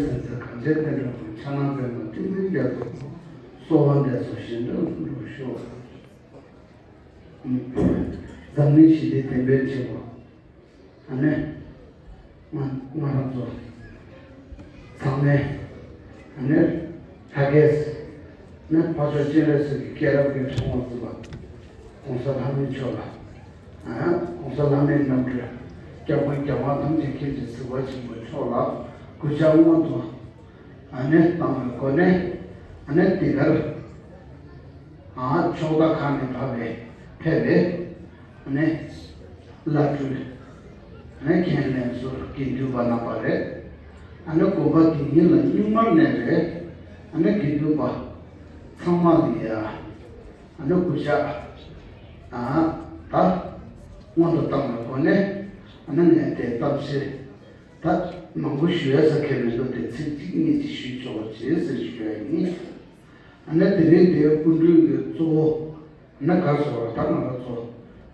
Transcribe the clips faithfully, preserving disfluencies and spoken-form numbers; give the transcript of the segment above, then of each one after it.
ཟེར་ཚེ་གངས་ཅན་བསྟན་འགྲོའི་མགོན། ཕྱག་ན་པདྨོ་སྤྲིན་ནག་རྒྱ་མཚོ། གསོལ་བ་འདེབས་སོ་བཞེས་ནས་འགྲོ་ཞུ། འཛམ་གླིང་ཞི་བདེའི་བདེན་པའི་ཆེད་དུ། ཨ་ནི། ང་ང་རང་ཚོ་ཚང་མས། ཨ་ནི། ཧ་གེ་སི། ནི་ཕ་ཆོས་སྤྱན་རས་གཟིགས་ཀྱི་སྐྱེས་རབས་ཀྱི་ཐུགས་དམ་བསྩལ་བ། ༸གོང་ས་ལྷ་མོའི་མཆོག་ལ། ཨ། ༸གོང་ས་ལྷ་མོའི་རྣམ་སྤྲུལ། སྐྱབས་མགོན་རྒྱལ་དབང་ཐམས་ཅད་མཁྱེན་ཅིང་གཟིགས་པ་ཆེན་པོ་མཆོག་ལ་གུས་ཕྱག་སྔོན་དུ། ཨ་ནི་བཏང་བའི་སྒོ་ནས། ཨ་ནི་འདི་གར། ཨ། ཕྱོགས་མཐའ་ཁག་ནས་ཕེབས་པའི་ཕེབས་པའི། ཨ་ནི་བླ་སྤྲུལ། ཨ་ནི་མཁན་སློབ་ཚོ་དགེ་འདུན་པ་རྣམ་པ་རེད། ཨ་ནི་དགོན་པ་འདི་ཉིད་ལ་སྙིང་དམར་ནས་རེད། ཨ་ནི་དགེ་འདུན་པ་ཚང་མ་ལ་ཡ། ཨ་ནི་གུས་ཕྱག་ཨ། ད་སྔོན་དུ་བཏང་བའི་སྒོ་ནས། ཨ་ནི་ངས་དེ་གཏམ་བཤད་ད་མང་པོ་ཞུ་ཡ་ས་ཁེལ་མི་འདུག་དེ་ཚིག་གཅིག་གཉིས་ཅིག་ཞུས་ཆོག་པ་བྱེད་ཟེར་ཞུ་ཡ་ཡིན། ཨ་ནི་དེ་རིང་དེའི་སྐུ་མགྲོན་གྱི་གཙོ་བོ། ཨ་ནི་ག་ཟེར་བ་ད་ང་རང་ཚོ།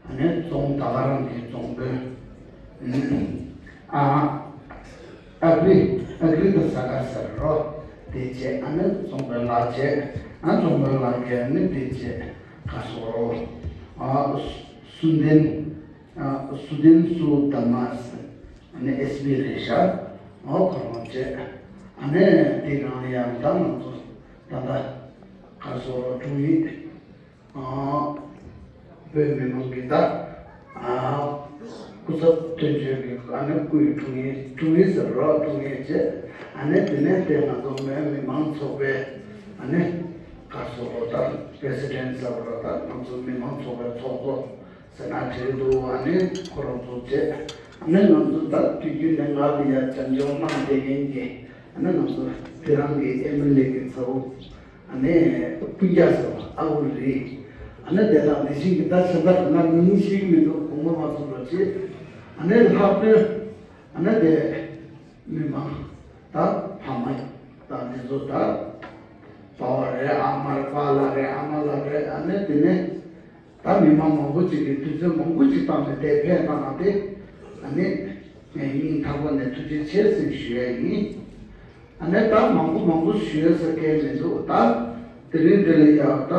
ཨ་ནི་རྫོང་ད་ག་རང་གི་རྫོང་དཔོན། ཨ། ཨ་ཀྲི། ཨ་ཀྲི་ད་ས་ག་ཟེར་རོ། དེ་བྱས། ཨ་ནི་རྫོང་དཔོན་ལགས་བྱས། ཨ། རྫོང་དཔོན་ལགས་ཀྱིས་ཨ་ནི་དེ་བྱས། ག་ཟེར་རོ། ཨ། སུ་ལྡན། ཨ། སུ་ལྡན་སུ་དམ་མ་ཟེར། ཨ་ནི་ཨེས་པི་རེད་ཤག་ཨོ། ཁོ་རང་བྱས། ཨ་ནི་དེ་རང་ཡང་ད་ང་ཚོ་ད་ལྟ་ག་ཟེར་རོ། དྲུང་ཡིག་ཨ། བོད་མི་མང་གི་ད། ཨ། སྐུ་ཚབ་དོན་གཅོད་ཀྱི། ཨ་ནི་སྐུའི་དྲུང་ཡིག་དྲུང་ཡིག་ཟེར་རོ། དྲུང་ཡིག་བྱས། ཨ་ནི་དེ་ནས་དེ་ང་ཚོ་བོད་མི་མང་ཚོགས་པའི། ཨ་ནི་ག་ཟེར་རོ། ད་པི་རེ་སི་ཌེན་ཊི་ཟེར་རོ། ད་ང་ཚོ་མི་མང་ཚོགས་པའི་ཚོགས་གཙོ་ཟེར་ན་འགྲིག་འདུག་ཨ་ནི་ཁོ་རང་ཚོ་བྱས། ཨ་ནི་ང་ཚོ་ད་དུས་རྒྱུན་ནས་ང་ལ་ཡ་བྱམས་སྐྱོང་གནང་བསྡད་མཁན་གྱི། ཨ་ནི་ང་ཚོ་དེ་རང་གི་ཨེམ་ཨེལ་ཨེ་གི་ཚ་བོ། ཨ་ནི་སྤུན་ཀྱག་ཟེར་བ་ཨ་བོ་རེད། ཨ་ནི་དེ་དང་དེ་བཞིན་གྱི་ད་ཆ་ད་ང་མིང་ཤེས་ཀྱི་མི་འདུག་དགོངས་པ་མ་ཚོམ་རོགས་བྱེད། ཨ་ནི་ལྷག་དོན། ཨ་ནི་དེ་མི་མང་། ད་ཕ་མ་དང་འདི་ཚོ། ད་པ་བ་རེད། ཨ་མ་རེད། པཱ་ལགས་རེད། ཨ་མ་ལགས་རེད། ཨ་ནི་དེ་ནས་ད་མི་མང་མང་པོ་ཅིག་གིས་དུས་ཚོད་མང་པོ་ཅིག་བཏང་ནས་དེ་ཕེབས་གནང་བ་དེ། ཨ་ནི་ངས་སྙིང་ཐག་པ་ནས་ཐུགས་རྗེ་ཆེ་ཟེར་ཞུ་ཡ་ཡིན། ཨ་ནི་ད་མང་པོ་མང་པོ་ཞུ་ཡ་ས་གལ་མི་འདུག་ད་དེ་རིང་འདི་ལ་ཡ་ད་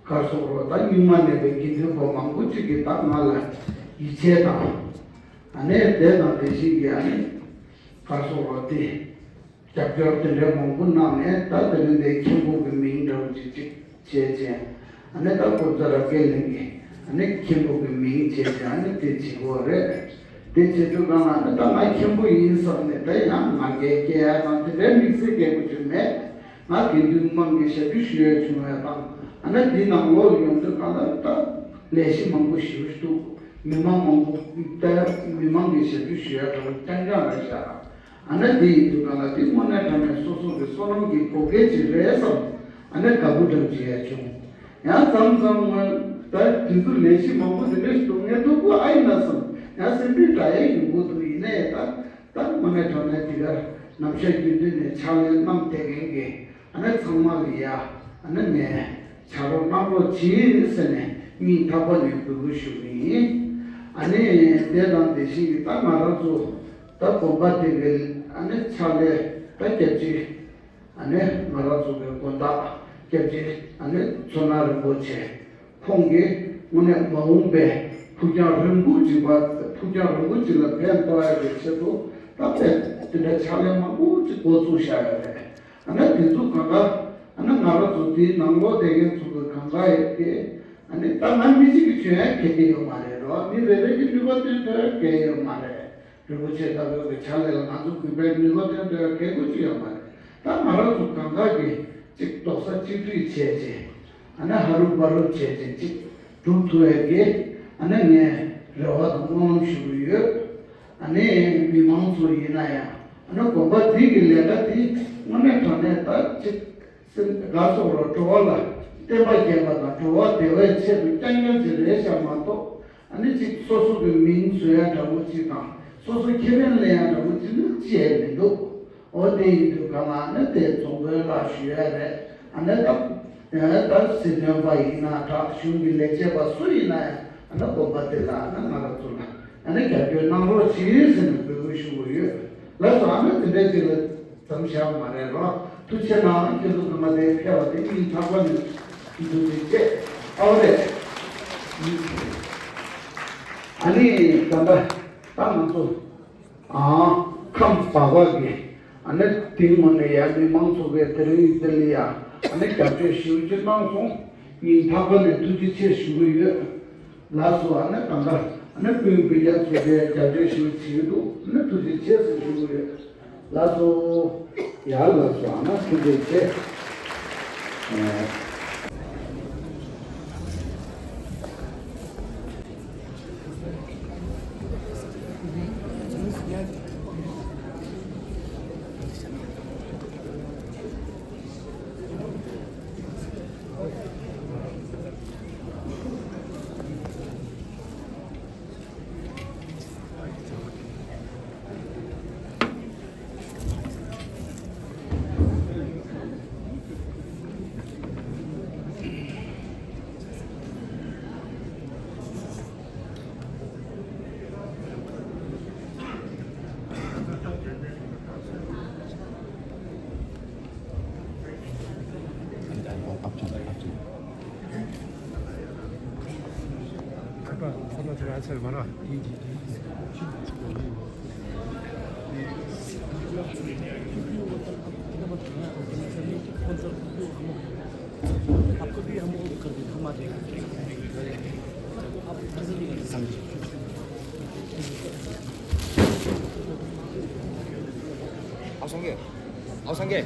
ག་ཟེར་རོ། ད་སྙིང་མ་ནས་པའི་དགེ་འདུན་པ་མང་པོ་ཅིག་གིས་ད་ང་ལ་ཡིད་ཆེས་དང་། ཨ་ནི་དེ་དང་དེ་བཞིན་གྱི། ཨ་ནི་ག་ཟེར་རོ། དེ་རྒྱབ་སྐྱོར་དེ་འདྲའི་མང་པོ་གནང་ནས། ད་དེ་རིང་འདི་མཁན་པོ་གི་མིང་འདྲ་བོ་ཅིག་ཅིག་བྱས་བྱས། ཨ་ནི་ད་ཀོང་ཙ་རབ་རྒྱས་གླིང་གི། ཨ་ནི་མཁན་པོ་གི་མིང་བྱས་བྱས། ཨ་ནི་དེ་བྱེད་དགོས་རེད། དེ་བྱེད་དུས་གང་ལ། ཨ་ནི་ད་ང་མཁན་པོ་ཡིན་བསམ་ནས། ད་ཡང་ང་རྒྱལ་སྐྱེ་ཡ་དང་དེ་འདྲའི་དམིགས་བསལ་སྐྱེ་དགོས་ཀྱི་མེད། ང་དགེ་འདུན་དམངས་ཀྱི་ཞབས་ཕྱི་ཞུ་ཡ་བྱུང་བ་དང་། ཨ་ནི་འདི་ནང་ལོགས་ཡོང་དུས་གང་ལ་ད་ལས་གཞི་མང་པོ་ཞེ་པོ་ཞིག་འདུག་མི་མང་མང་པོ། ད་མི་མང་གི་ཞབས་ཕྱི་ཞུ་ཡ་འདྲ་བོ་རྐྱང་རྐྱང་རེད་ཤག་ཨ་ནི་དེ་ཡིན་དུས་གང་ལ་དེ་དངོས་གནས་དྲང་གནས་སོ་སོ་གི་བསོད་ནམས་ཀྱི་བགོ་སྐལ་ཅིག་རེད་བསམ། ཨ་ནི་དགའ་པོ་འདྲ་བོ་བྱེད་ཡ་བྱུང་། ཡང་མཚམས་མཚམས་ང་ད་དུས་ཚོད་ལས་གཞི་མང་པོ་དེ་འདྲ་ཞིག་འདུག་ངས་སྡུག་པོ་ཨ་ཡིན་ན་བསམ། ཡང་སེམས་པའི་དགྲ་ཡ་ཡོང་གི་འདུག་ཡིན་ནའི་ད། ད་དངོས་གནས་དྲང་གནས་དེ་གར་ནམ་ཞག་རྒྱུན་དུ་ནས་ཕྱག་ལས་གནང་བསྡད་མཁན་གྱི། ཨ་ནི་ཚང་མ་ལ་ཡ། ཨ་ནི་ངས་ཕྱག་རོགས་གནང་རོགས་གྱིས་ཟེར་ནས་སྙིང་ཐག་པ་ནས་འབོད་སྐུལ་ཞུ་གི་ཡིན། ཨ་ནི་དེ་དང་དེ་བཞིན་གྱི་ད་ང་རང་ཚོ་ད་དགོན་པ་དེ་གའི། ཨ་ནི་ཕྱག་ལས་ད་སྐྱབས་རྗེ། ཨ་ནི་ང་རང་ཚོ་གི་དགོན་བདག་སྐྱབས་རྗེ། ཨ་ནི་མཚོ་སྣ་རིན་པོ་ཆེ། ཁོང་གིས་དངོས་གནས་མ་འོངས་པའི་ཕུགས་རྒྱང་རིང་པོ་ཅིག་པ། ཕུགས་རྒྱང་རིང་པོ་ཅིག་ལ་ཕན་ཐོགས་ཡ་གི་ཆེད་དུ། ད་དཔེ་དེ་འདྲ་ཕྱག་ལས་མང་པོ་ཅིག་འགོ་བཙུགས་བཞག་ཡོད་རེད། ཨ་ནི་དེ་ཚོ་གང་ག། ཨ་ནི་ང་རང་ཚོ་དེའི་ནང་ལོགས་བསྡད་མཁན་ཚོ་གི་གང་ག་ཡོད་དེ། ཨ་ནི་ད་ང་མི་གཅིག་གིས་བྱོན་ཡ་གལ་ཆེ་ཡོད་མ་རེད་རོ། མི་རེ་རེ་གིས་ནུས་པ་བཏོན་ཐུབ་ཡ་གལ་ཡོད་མ་རེད། རིན་པོ་ཆེ་ལྟ་བུའི་གི་ཕྱག་ལས་ལ་ང་ཚོ་གུས་པས་ནུས་པ་བཏོན་ཐུབ་ཡ་གལ་དགོས་ཅི་ཡོད་མ་རེད། ད་ང་རང་ཚོ་གང་ག་གིས་གཅིག་རྡོག་རྩ་གཅིག་སྒྲིལ་བྱས་བྱས། ཨ་ནི་ཧ་རུ་བ་རུ་བྱས་བྱས་གཅིག་སྒྲུབ་ཐུབ་ཡ་གི། ཨ་ནི་ངས་རེ་བ་དང་སྨོན་ལམ་ཞུ་གི་ཡོད། ཨ་ནི་མི་མང་ཚོ་ཡིན་ན་ཡང་། ཨ་ནི་དགོན་པ་འདི་གི་ལས་ཀ་འདི་དངོས་གནས་དྲང་གནས་ད་གཅིག་སེམས་དགའ་སོགས་རོ། འགྲོ་བ་ལ་བསྟན་པ་རྒྱས་པ་དང་འགྲོ་བ་བདེ་བའི་ཆེད་དུ་རྐྱང་རྐྱང་ཅིག་རེད་ཤག་མ་གཏོགས། ཨ་ནི་གཅིག་སོ་སོ་གི་མིང་བཟོ་ཡ་འདྲ་བོ་ཅིག་དང་། སོ་སོ་ཁེ་ཕན་ལེན་ཡ་འདྲ་བོ་ཅིག་ནི་ཅི་ཡང་མི་འདུག་འོ་དེ་ཡིན་དུས་གང་ལ་ཨ་ནི་དེ་རྫོང་དཔོན་ལགས་ཞུ་ཡ་རེད། ཨ་ནི་ད་ད་སྲིད་དོན་པ་ཡིན་ན་འདྲ། གཞུང་གི་ལས་བྱེད་པ་སུ་ཡིན་ན་ཡང་། ཨ་ནི་དགོན་པ་དེ་ལ། ཨ་ནི་ང་རང་ཚོ་ལ། ཨ་ནི་རྒྱབ་སྐྱོར་གནང་རོགས་གྱིས་ཟེར་ནས་འབོད་སྐུལ་ཞུ་གི་ཡོད། ལགས་སོ། ཨ་ནི་དེ་འདྲའི་ཅིག་ལ་ཙམ་བཞག་མ་རེད་རོ། ཐུགས་རྗེ་གནང་། ཁྱེད་ཚོ་ཚང་མ་དེ་ཕེབས་པ་དེ་སྙིང་ཐག་པ་ནས་ཐུགས་རྗེ་ཆེ། ཨ་རེད། ཨ་ནི་ད་ལྟ་ད་ང་ཚོ། ཨང་། ཁམས་སྦག་སྦག་གི། ཨ་ནི་དེ་ངོ་ནས་ཡ་མི་མང་ཚོགས་ཀྱི་དེ་རིང་འདི་ལ་ཡ། ཨ་ནི་རྒྱབ་སྐྱོར་ཞེ་པོ་ཅིག་གནང་སོང་། སྙིང་ཐག་པ་ནས་ཐུགས་རྗེ་ཆེ་ཞུ་གི་ཡོད། ལགས་སོ། ཨ་ནི་གང་ལྟར་ཨ་ནི་སྤུན་སྤུན་ཀྱག་ཚོ་དེ་རྒྱབ་སྐྱོར་ཞེ་པོ་བྱེད་ཀྱི་འདུག་ཨ་ནི་ཐུགས་རྗེ་ཆེ་ཟེར་ཞུ་གི་ཡོད། ལགས་སོ། ཡ་ལགས་སོ། ཨ་ན་ཐུགས་རྗེ་ཆེ། ཨེ། आपको भी हम लोग कर देना, हम आ जाएंगे। आप संगे, आप संगे।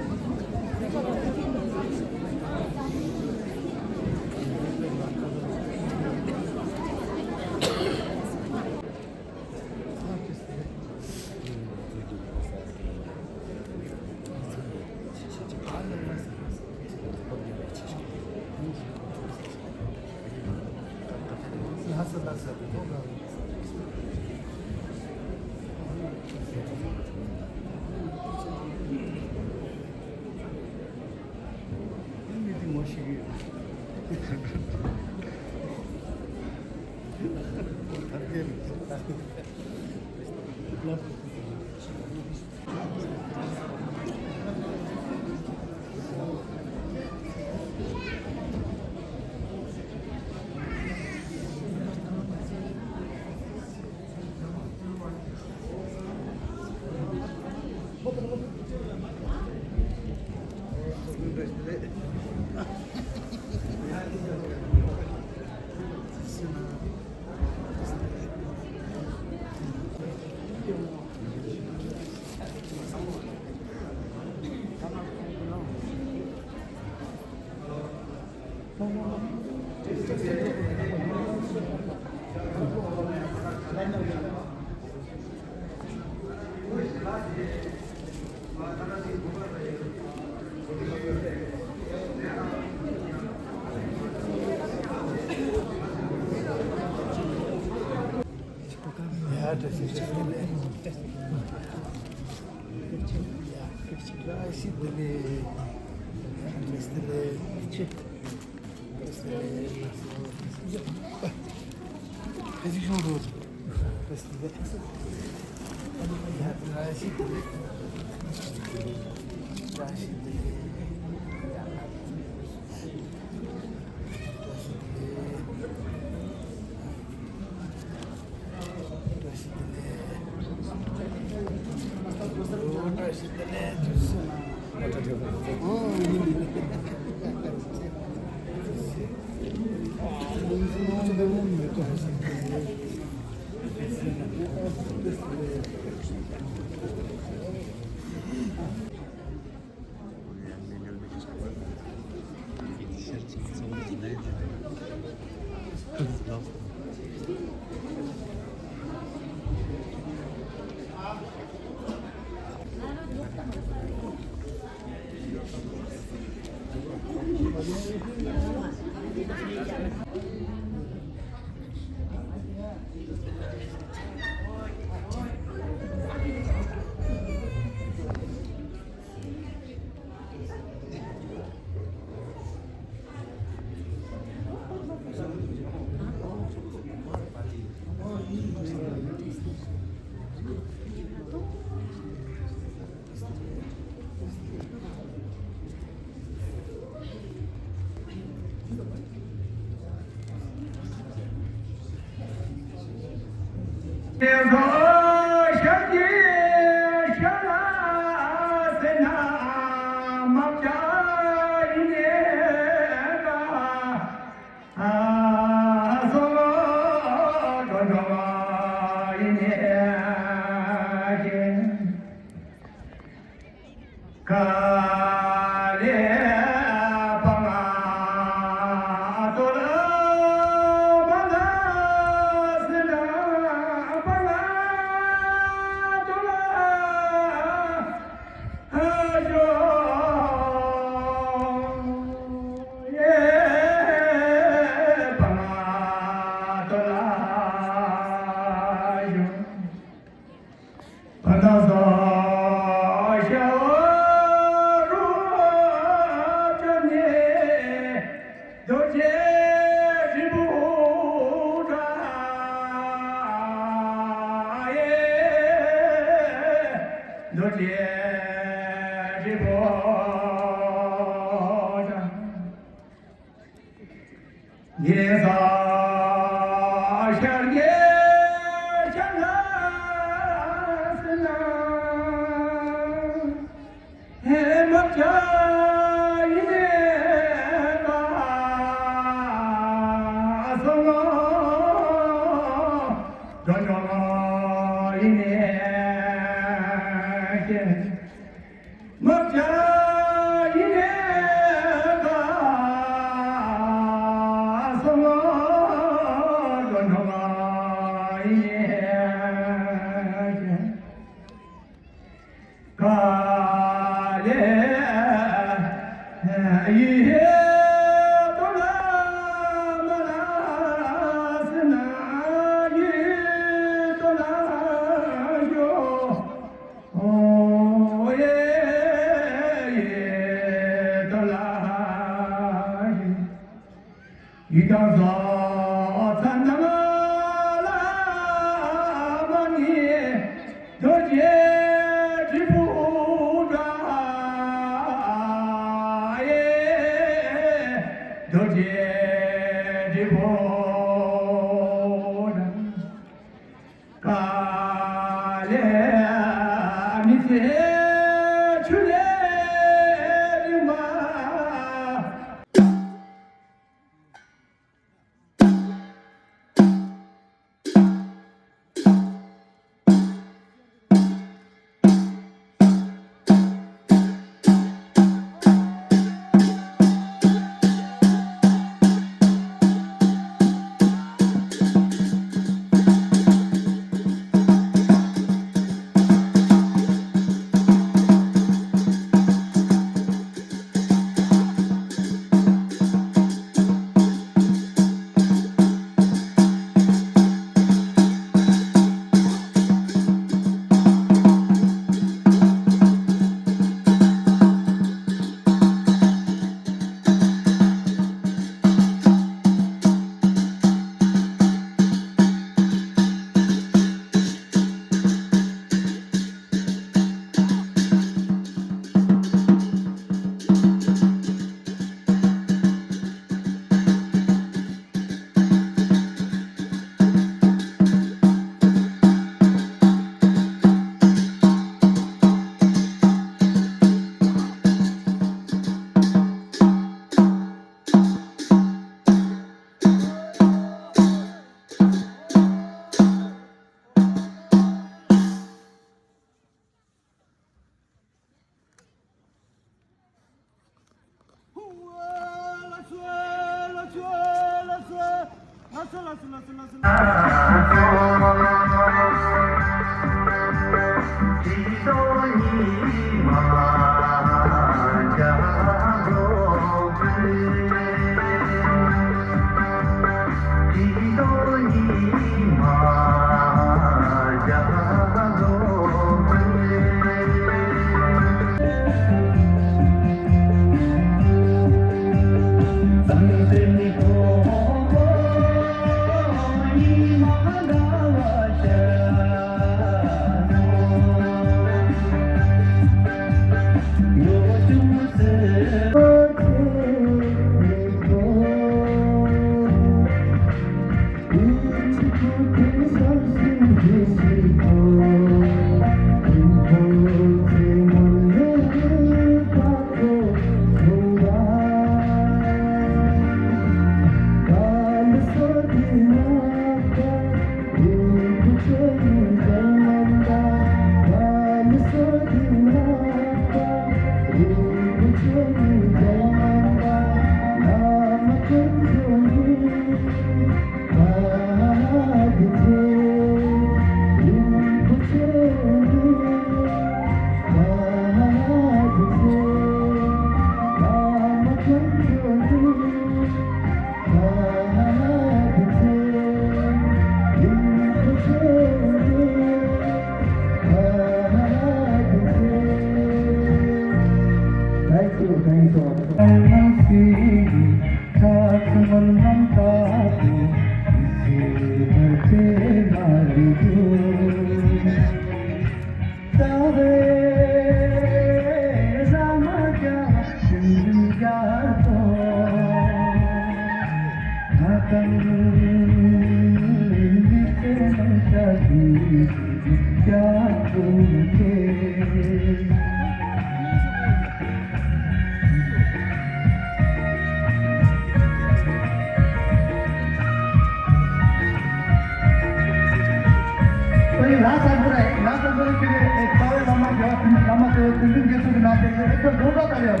कोई ला साबुरा है, ला साबुरा के लिए एक सारे लम्बा जो, लम्बा जो, कुंदन के सुख ना देंगे, एक बार जोरदार ताली आप।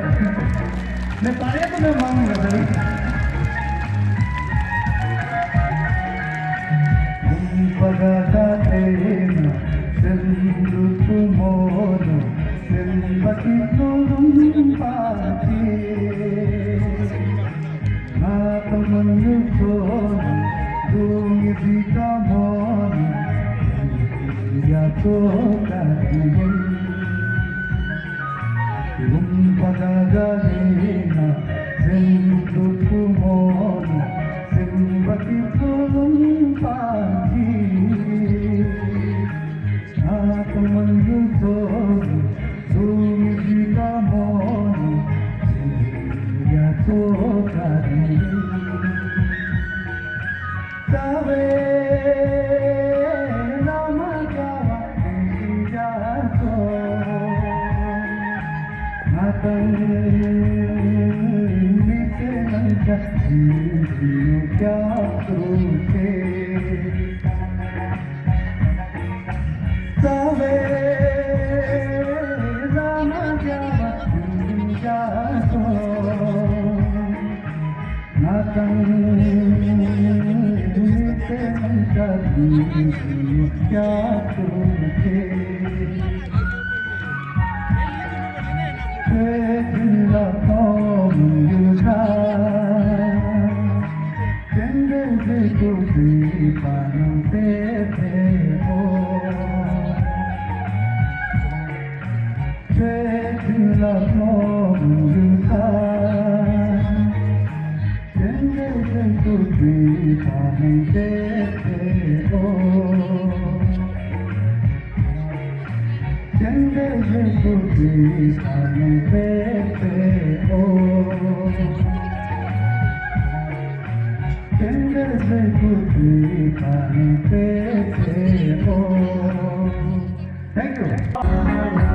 मैं तालियां तो मैं मांगूंगा जरूर। Pagata tena, sendu tumono, sembati tulum pati. Natamanyu sono, dungi dita mono, ya toka. Rumpagagalena, zendukumono, sembati pulumpati. Natamanyu sono, dungi dita mono, ya toka. Thank you.